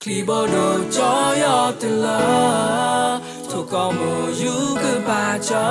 ချံဘိဒိၣ်ကၠီယီၤတလၢ, ထိၣ်ကီၢ်မိၢ်ယူကဘၣ်ကၠီ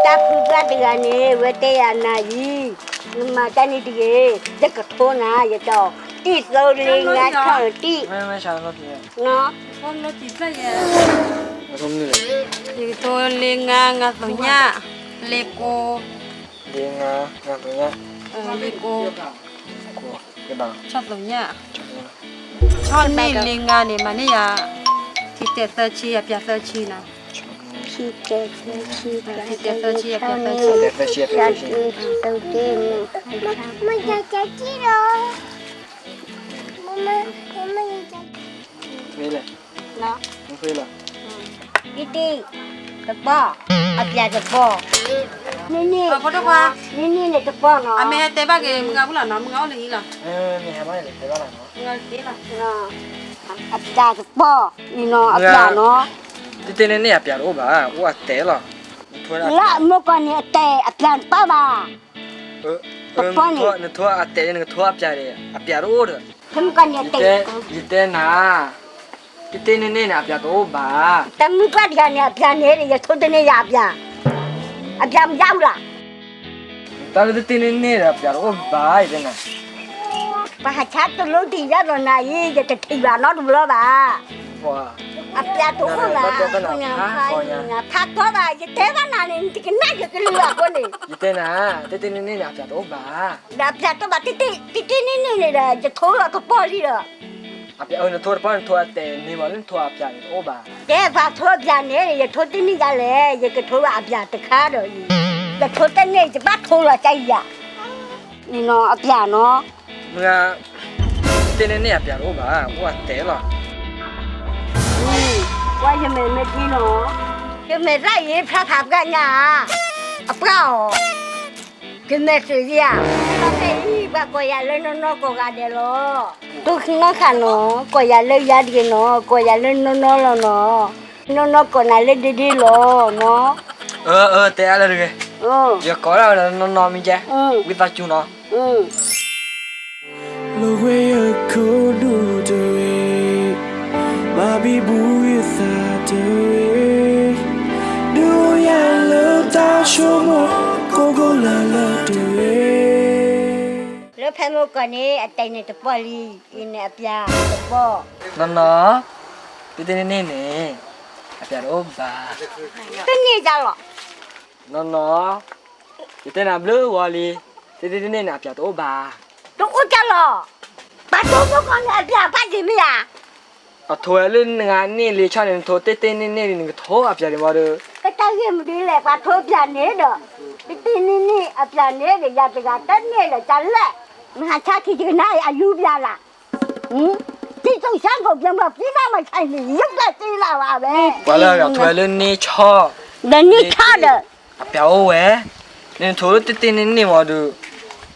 တၢ်ဖုပှၢ်တဂၤန့ၣ် ဝဲတဲယၤနၤအံၤ, နမၤတၢ်န့ၣ်တဂ့ၤ, ယကထိနၤ ယတဲအီၤ, တံၢ်သၢလ့ငါထီၣ်တံၢ်, ယကထိလ့ငါ ငါသိညၣ်, လ့ကိ, လ့ငါ ငါသိညၣ်, လ့ကိ, ဆီၣ်သိညၣ်, ဆီၣ်န့ၢ်လ့ငါန့ၣ် မၤန့ၢ်ယၤ ထံတဲာ်သၢဆံ အပျၢ်သၢဆံနီၤ, ထံတဲာ်သၢဆံ အပျၢ်သၢဆံ, တံၢ်တံၢ်, တပီၢ်, အပျၢ်တပီၢ်, န့ၣ်န့ၣ်, န့ၣ်န့ၣ်န့ၣ်တပီၢ်နီၤ, အမ့ၢ်ဟဲတဲဘၣ်က့ၤ မုၢ်ဂၤအိၣ်လၢဟံၣ်လီၤ, မ့ၢ်ဟဲဘၣ်န့ၣ်တဲဘၣ်လီၤနီၤ, အပျၢ်တပီၢ်, အပျၢ်နီၤ, တတဲန့ၣ်န့ၣ်အပျၢ်တအိၣ်ဘၣ်, အိၣ်အတဲာ်လီၤ, လၢမုၢ်ကီၢ်န့ၣ်အတဲာ်အပျၢ်တပီၢ်ဘၣ်, တပီၢ်န့ၣ်, နထိအတဲာ်န့ၣ် နကထိအပျၢ်န့ၣ် အပျၢ်တအိၣ်ဒီး, မုၢ်ကီၢ်န့ၣ်အတဲာ်, ယတဲနၤ တတဲန့ၣ်န့ၣ်န့ၣ် အပျၢ်တအိၣ်ဘၣ်. တမုၢ်ပှၢ်တဂၤန့ၣ် အပျၢ်န့ၣ် ယထိတန့ၢ်ယၤအပျၢ်, အပျၢ်မယါအူလၢ်. တၢ်လၢတတဲန့ၣ်န့ၣ်ဒီး အပျၢ်တအိၣ်ဘၣ် ယတဲနၤ. ပှၤဟးဆါတလိတံၢ်ယါဒီးနၤအံၤ ယတထံၣ်ဘၣ်နီတဘျီဘၣ်. အပျၢ်တအိၣ်လၢ်, ဖးကီဘၣ် ယတဲဘၣ်နၤန့ၣ် နတကနၣ်ယကလုၢ်အဃိန့ၣ်. ယတဲနၤ, တတဲန့ၣ်န့ၣ်န့ၣ် အပျၢ်တအိၣ်ဘၣ်. ဒီးအပျၢ်တအိၣ်ဘၣ်, တတဲန့ၣ်န့ၣ်န့ၣ်ဒီး ယထိလီၤကပီၤလံဒီး အပျၢ်အၢ နထိတပီၢ် နထိအတဲာ်န့ၣ်မး လၢနထိအပျၢ်န့ၣ်တအိၣ်ဘၣ်. တဲပှၤထိအပျၢ်န့ၣ် ယထိတန့ၢ်ယၤလဲၣ်, ယကထိဘၣ်အပျၢ်တခါဒီးအံၤ, ယထိတန့ၢ် ယဘၣ်ထိလီၤကယၤ, အံၤနီၤ အပျၢ်နီၤ. မ့ၢ်, တတဲန့ၣ်န့ၣ် အပျၢ်တအိၣ်ဘၣ်, အိၣ်အတဲာ်လီၤ. ကွၢ်ယမဲာ်မ့ၢ်ထံနီၤ, ယမဲာ်သၣ်အံၤ ဖျါဖးပှၢ်ညါဧါ, အပှၢ်အီၤ. ကမဲာ်တယၤ, ဖဲအံၤ ပှၤကိးယၤလၢနီၢ်နီၢ်ကိးဂၤဒဲးလီၤ. တိၢ်နီၢ်ခးနီၤ, ကိးယၤလၢယၤတဂ့ၤနီၤ, ကိးယၤလၢနီၢ်နီၢ်လီၤနီၤ. နီၢ်နီၢ်ကိးနၤလၢဒ့ဒ့လီၤနီၤ. အၢ အၢ တဲအါလၢတဂ့ၤ, ယကိးဒၣ်ဝဲနီၢ်နီၢ်မ့ၢ်ကဲ, ဝံသးစူၤနီၤ. လၢဝဲယခိၣ်ဒူၣ်တဂ့ၤ, ဘၣ်ဘံဘူယသးတဂ့ၤ, ဒုးအိၣ်ယၤလၢတၢ်ဆိကမိၣ် ကိးကိးလၢ်လၢ်တဂ့ၤ. လၢဖဲမုၢ်ကီၢ်န့ၣ် အတဲာ်န့ၣ်တပီၢ်လံ, အံၤန့ၣ်အပျၢ်တပီၢ်. နီၢ်နီၢ်, တတဲန့ၣ်န့ၣ်န့ၣ် အပျၢ်တအိၣ်ဘၣ်. တန့ၢ်ယၤလီၤ. နီၢ်နီၢ်, ယတဲနၤဘျုးဂီၤလံ, တတဲန့ၣ်န့ၣ်န့ၣ် အပျၢ်တအိၣ်ဘၣ်. တအိၣ်ယၤလီၤ. ပှၤထိမုၢ်ကီၢ်န့ၣ် အပျၢ်ဘၣ်ယံၤမ့ၢ်ဧါ. ပှၤထိဝဲလၢနဂၤန့ၣ်လံဆီန့ၣ် နထိတတဲန့ၣ်န့ၣ် နကထိအပျၢ်န့ၣ်မးဒီး. ကတၢ်ဂ့ၢ်မနုၤလဲၣ် ပှၤထိပျၢ်န့ၣ်ဒီး, တတဲန့ၣ်န့ၣ် အပျၢ်န့ၣ်ဒီး ယၤတဂၤတန့ၢ်ဒီး ကလဲၣ်, နဟးဆါခံတကနၣ်အံၤ အယူပျၢ်လၢ်. တံၤသူၣ်ဆါကိၣ်ပျၢၤမၤပျံၤနၢ်မၤဆါန့ၣ် ယပျၢ်တ့လၢ်ဘၣ်ဝဲ. ပှၤလၢအဂၤထိဝဲလၢန့ၢ်ဆီ, ဒီးန့ၢ်ဆီဒီး, အပျၢ်အိၣ်ဝဲ, နထိလၢတတဲန့ၣ်န့ၣ်မးဒီး,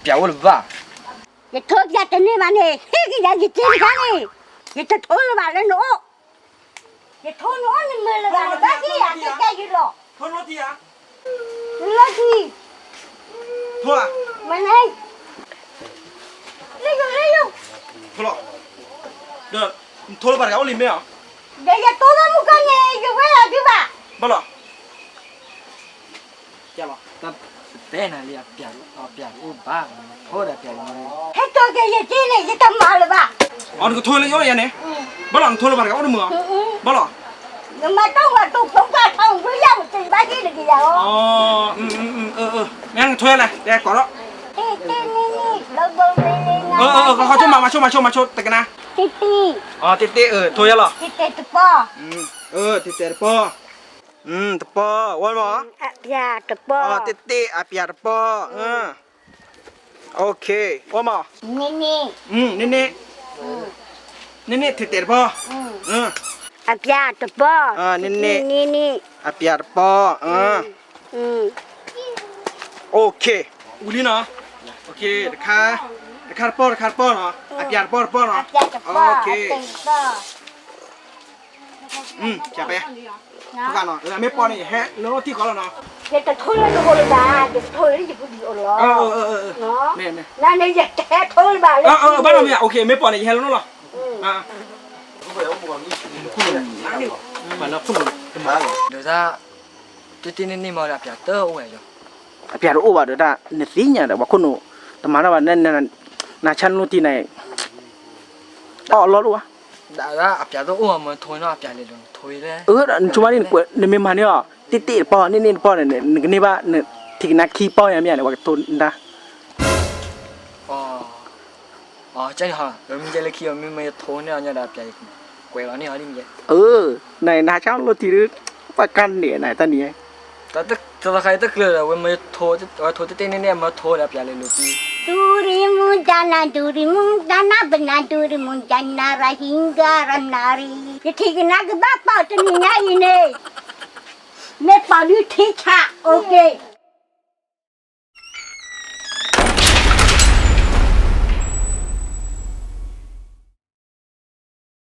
ပျၢ်အိၣ်လၢၤဘၣ်. ယထိပျၢ်တန့ၢ်ဘၣ်န့ၣ် ဟ့ၣ်က့ၤယၤယက့တခါန့ၣ်, ယတထိလၢၤဘၣ်လၢနအိၣ်, ယထိနအိၣ်နမုာ်လၢၤဘၣ် နဘၣ်က့ၤယၤကဲကဲယလီၤ. လီၤထံ, မနုၤ, လၢယိၤ လၢယိၤ, ဒီးနထိလၢၤဘၣ်တဂၤအိၣ်လံမ့ၢ်ဧါ. ဒီးယတိၢ်ဘၣ်မုၢ်ကီၢ်န့ၣ် ယဝဲလီၤဒုးဘၣ်. ဘၣ်လီၤ. တဲနၤလံ အပျၢ်တအိၣ်ဘၣ်, ထိဒီးပျၢ်တအိၣ်, ဟဲက့ၤက့ၤယက့န့ၣ် ယတမၤလၢၤဘၣ်. အီၤ နကထိလၢယအိၣ်ယၤန့ၣ်, ဘၣ်လီၤ နထိလၢၤဘၣ်တဂၤအိၣ်တမုာ်ဧါ, ဘၣ်လီၤ. နမၤတၢ်ဝဲတိၢ်ဖျိကၢ်ထီၣ်ဝံယၤ ပတဘၣ်ဟ့ၣ်နက့ၤယၤလီၤ. မ့ၢ်နကထိယၤလဲၣ် တဲကိးဒီး, ခီဆိ မၤဆိ မၤဆိ မၤဆိ တကနၣ် တ့ၢ်တ့ၢ်, အတ့ၢ်တ့ၢ် ထိယဲလီၤ, တ့ၢ်တ့ၢ်တပီၢ်, တ့ၢ်တ့ၢ်တပီၢ်, တပီၢ်, ဝဲမး, အပျးတပီၢ်, တ့ၢ်တ့ၢ် အပျးတပီၢ်, OK, ဝဲမး, န့ၢ်န့ၢ်, န့ၢ်န့ၢ်, တ့ၢ်တ့ၢ်တပီၢ်, အပျးတပီၢ်, န့ၢ်န့ၢ်, အပျးတပီၢ်, OK, ဝံၤလံနီၤ, တခါ, တခါတပီၢ် တခါတပီၢ်နီၤ, အပျးတပီၢ်တပီၢ်နီၤ, ဖဲ, မ့ၢ်ပီၢ်န့ၣ် ယဟဲလၢထံဃီလီၤနီၤ, ယတထိလၢနအိၣ်လၢၤဘၣ်, ယတထိလၢယပူၤဒံးအိၣ်လီၤ, နန့ၣ်ယတဟဲထိလၢၤဘၣ်လၢ, ဘၣ်နီၤမ့ၢ်, OK, မ့ၢ်ပီၢ်န့ၣ် ယဟဲလၢနအိၣ်လီၤ, ဒီးတၢ်, တ့ၢ်တ့ၢ်န့ၢ်န့ၢ်မးဒီး အပျးတအိၣ်ဝဲ, အပျးတအိၣ်ဘၣ်ဒီးတၢ် နသ့ၣ်ညါဒီး ပှၤခိၣ်နူာ်, တမၤတၢ်ဘၣ်, နဆါနလိၢ်တံၢ်န့ၣ်, တၢ်အီၣ်လီၢ်တအိၣ်ဘၣ်, အပျးတအိၣ်မး ထိနီၤ အပျးလဲၤလီၤ, ထိဝဲလဲၣ်, နဆိကမိၣ်န့ၣ် နမ့ၢ်မၤန့ၢ်အီၤ တ့ၢ်တ့ၢ်တပီၢ် န့ၢ်န့ၢ်တပီၢ်န့ၣ် နကန့ၢ်ဘၣ်, ထံကနါခံပီၢ်ယါမ့ၢ်န့ၣ် ပှၤကထိနဒါ အ, မ့ၢ်ယဲလၢခံအီၤ မ့မ့ၢ်ယထိန့ၢ်အီၤညါဒီး အပျးကွဲးလီၤန့ၢ်အီၤဒ်မ့ၢ်, နဆါနလိၢ်တံၢ်ဒီး, ပှၤကန့ၢ်နတၢ်န့ၣ်, တၢ်တခါအံၤတကျၢၤဒီး ဝဲမ့ၢ်ထိ, ဝဲထိတ့ၢ်တ့ၢ်န့ၢ်န့ၢ် မ့ၢ်ထိဒီး အပျးလဲၤလီၤ, တူၤရံမူဒါနၤ တူၤရံမူဒါနၤ ပနၤတူၤရံမူဒါနၤ ရဟံၣ်ကၤရနၤရံ, ယထံၣ်ကနၤကဘၣ်ပီၢ်တနံၤညါအံၤန့ၣ်, မ့ၢ်ပီၢ်ဒုးထံဆး, OK.